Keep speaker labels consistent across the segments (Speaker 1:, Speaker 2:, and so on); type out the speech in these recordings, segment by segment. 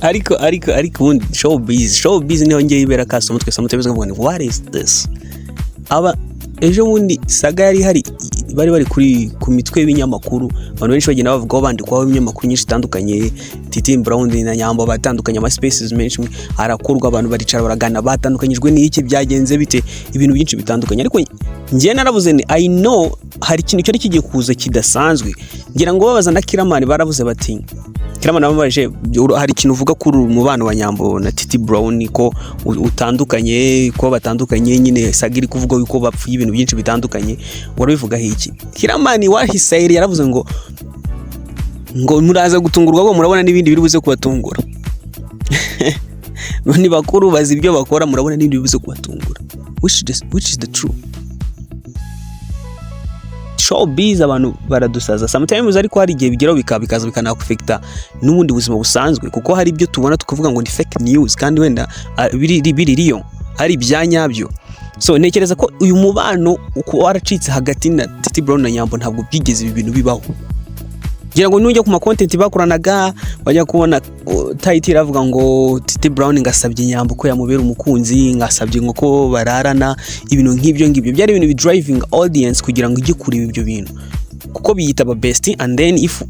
Speaker 1: Ariko ubundi showbiz niho ngiye ibera kasa umutwe. Sometimes nkavuga ngo: "What is this?" Aba ejo bundi saga yari ihari, bari ku mitwe y'ibinyamakuru, abantu benshi bagenda bavugaho, bandikwaho ibinyamakuru nyinshi bitandukanye. Titi Brown na Nyambo batandukanye, ama spaces menshi arakorwa, abantu baricara baragana, batandukanyijwe n'iki, byagenze bite, ibintu byinshi bitandukanye. Ariko njye naravuze ni I know hari ikintu cyari kigiye kuza kidasanzwe. Ngira ngo babaza na Kiramani, baravuze bati, Kiramani bamubaje: "Hari ikintu uvuga kuri uru mubano wa Nyambo na Titi Brown, ko utandukanye, ko batandukanye nyine, saga iri kuvuga yuko bapfuye, ibintu byinshi bitandukanye, urabivugaho iki?" Kiramani wahisayiri yaravuze ngo muraza gutungurwa, ngo murabona n'ibindi biri buze kubatungura. Ni bakuru, bazi ibyo bakora, murabona n'ibindi biri buze kubatungura, which is the truth. Showbiz abantu baradusaza sometimes, ariko hari igihe bigeraho bikaza bikanaffecta n'ubundi buzima busanzwe, kuko hari ibyo tubona tukavuga ngo ni fake news kandi wenda biri real, ari ibya nyabyo. So ntekereza ko uyu mubano uko waracitse hagati na Titi Brown na Nyambo, ntabwo byigeze ibi bintu bibaho. Ngira ngo nujya ku ma content bakoranaga, wajya kubona title iravuga ngo Titi Brown ngasabye Nyambo ko yamubera umukunzi, ngasabye ngo ko bararana, ibintu nk'ibyo ngibyo. Byari ibintu bidriving audience kugira ngo ijye kureba ibyo bintu, kuko biyita aba bestie. And then if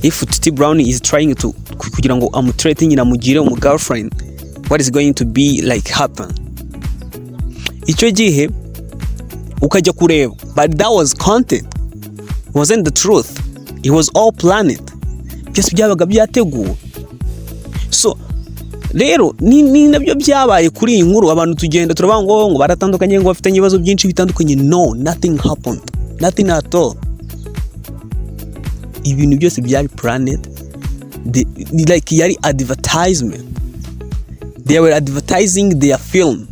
Speaker 1: Titi Brown is trying to kugira ngo amutrate nyina, amugire umu girlfriend, what is going to be like happen icyo gihe? Ukajya kureba, but that was content, wasn't the truth. It was all planned, byose byabaga byateguwe. So rero ni nabyo byabaye kuri iyi nkuru. Abantu tugenda turavuga ngo baratandukanye, ngo bafitanye ibibazo byinshi bitandukanye. No, nothing happened, nothing at all. Ibintu byose byari planned. Like yari advertisement, they were advertising their film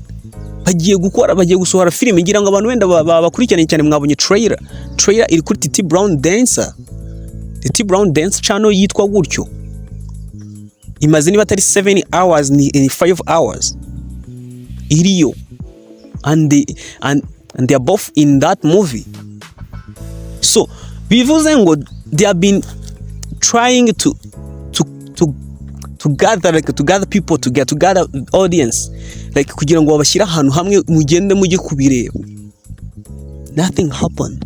Speaker 1: bagiye gukora, bagiye gusohora filime. Ngira ngo abantu wenda bakurikiranye cyane mwabonye trailer. Trailer iri kuri Titi Brown Dancer, Titi Brown Dance channel yitwa gutyo. Imaze niba atari 7 hours ni 5 hours iriyo, and they are both in that movie. So bivuze ngo they have been trying to gather, like to gather people, to get to gather audience, like kugira ngo babashyire ahantu hamwe, mugende mujye kubireba. Nothing happened.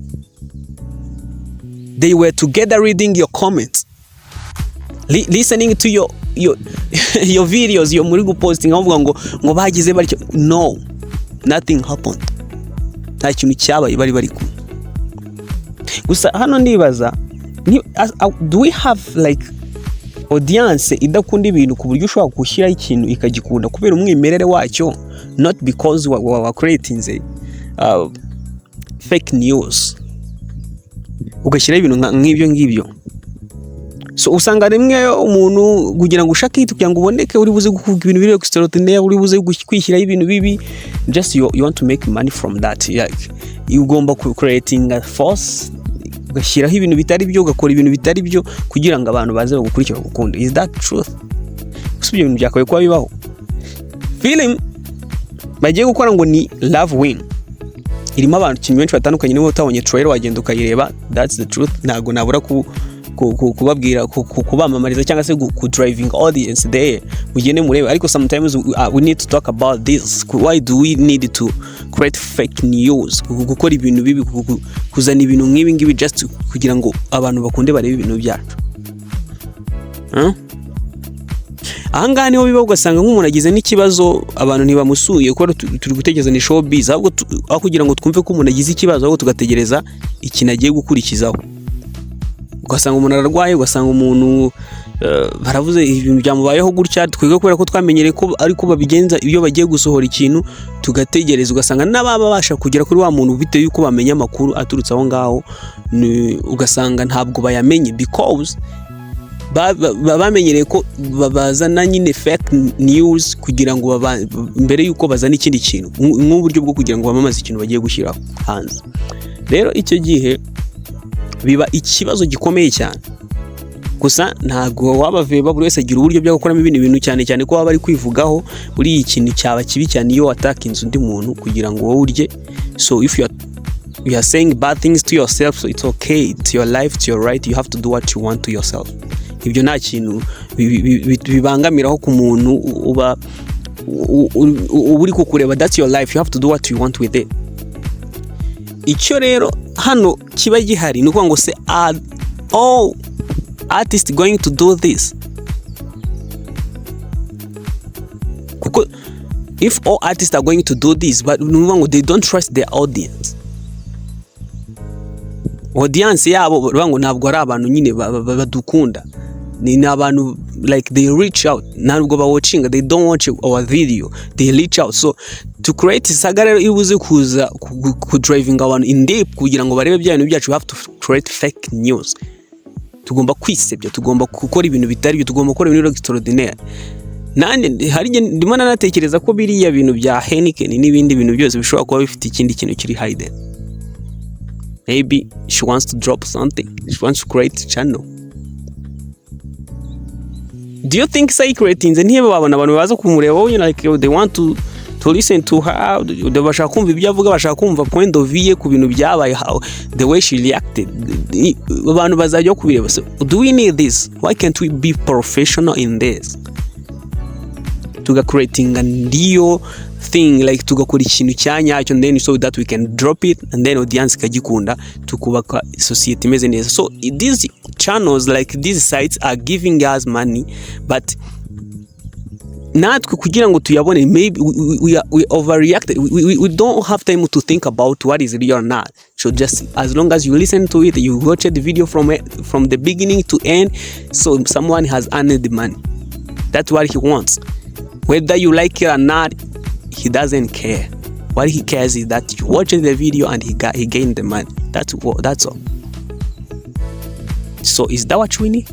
Speaker 1: They were together reading your comments, listening to your videos, your muri gupostinga bavuga ngo bagize batyo. No, nothing happened, nta kintu cyabaye, bari kumwe gusa. Hano ndibaza do we have like audience idakunda ibintu ku buryo ushobora gushyiraho ikintu ikagikunda kubera umwimerere wacyo, not because wa creatinze fake news, ugashyiraho ibintu nk'ibyo ngibyo? So usanga rimwe umuntu kugira ngo ushake hit, kugira ngo uboneke, uri buze kuvuga ibintu biri extraordinaire, uri buze kwishyiraho ibintu bibi, just you want to make money from that. Like ugomba ku creating a force, ugashyiraho ibintu bitari byo, ugakora ibintu bitari byo kugira ngo abantu baze bagukurikira, bagukunde. Is that truth? Gusa ibyo bintu byakabaye kuba bibaho. Film bagiye gukora ngo ni Love Win, irimo abantu benshi batandukanye. Niba utabonye trailer, wagenda ukayireba. That's the truth. Ntabwo nabura kubabwira, kubamamariza cyangwa se ku driving audience there, mugende murebe. Ariko sometimes we need to talk about this. Why do we need to create fake news, gukora ibintu bibi, kuzana ibintu nk'ibi ngibi just kugira ngo abantu bakunde barebe ibintu byacu, huh? Ahangaha niho biba, ugasanga nk'umuntu agize n'ikibazo, abantu ntibamusuye kubera turi gutekereza ni showbiz. Ahubwo aho kugira ngo twumve ko umuntu agize ikibazo, ahubwo tugategereza ikintu agiye gukurikizaho. Ugasanga umuntu ararwaye, ugasanga umuntu baravuze ibintu byamubayeho gutya. Twebwe kubera ko twamenyereye ko ariko babigenza iyo bagiye gusohora ikintu, tugategereza, ugasanga n'ababa babasha kugera kuri wa muntu bitewe yuko bamenya amakuru aturutse aho ngaho, ugasanga ntabwo bayamenye because bamenyereye ko bazana nyine fake news kugira ngo mbere yuko bazana ikindi kintu, nk'uburyo bwo kugira ngo bamamaze ikintu bagiye gushyira hanze. Rero icyo gihe biba ikibazo gikomeye cyane. Gusa ntabwo wabaveba, buri wese agira uburyo byo gukoramo ibindi bintu, cyane cyane ko baba bari kwivugaho. Buriya ikintu cyaba kibi cyane iyo watakinze undi muntu kugira ngo wowe urye. So if you are saying bad things to yourself, so it's okay, it's your life, it's your right, you have to do what you want to yourself. Ibyo nta kintu bibangamiraho ku muntu uba uri kukureba. That's your life, you have to do what you want with it. Icyo rero hano kiba gihari ni ukuvuga ngo se, are all artists going to do this? Kuko if all artists are going to do this, but ni ukuvuga ngo they don't trust their audience. Audience yabo baravuga ngo ntabwo ari abantu nyine badukunda, ni abantu like they reach out, ntabwo bawatchinga, they don't watch our video, they reach out. So to create saga rero ibuze kuza ku driving abantu in deep kugira ngo barebe bya bintu byacu, we have to create fake news. Tugomba kwisebya, tugomba gukora ibintu bitari byo, tugomba gukora ibintu extraordinaire. Nanjye hari igihe ndimo nanatekereza ko biriya bintu bya Heineken n'ibindi bintu byose bishobora kuba bifite ikindi kintu kiri hidden. Maybe she wants to drop something, she wants to create channel. Do you think se creatinze ntibe babona abantu baza kumureba wowe, like they want to listen to her, bashaka kumva ibyo avuga, bashaka kumva point of view ye ku bintu byabaye, how the way she reacted, abantu bazajya kubireba? So do we need this? Why can't we be professional in this, tugacreatinga ndiyo thing, like tugakora ikintu cya nyacyo, and then so that we can drop it and then audience ikagikunda, tukubaka society imeze neza? So these channels, like these sites are giving us money, but natwe kugira ngo tuyabone, maybe we overreacted. We don't have time to think about what is real or not. So just as long as you listen to it, you watch the video from the beginning to end, so someone has earned the money. That's what he wants. Whether you like it or not, he doesn't care. What he cares is that you watched the video and he gained the money. That's all. So is that what we need?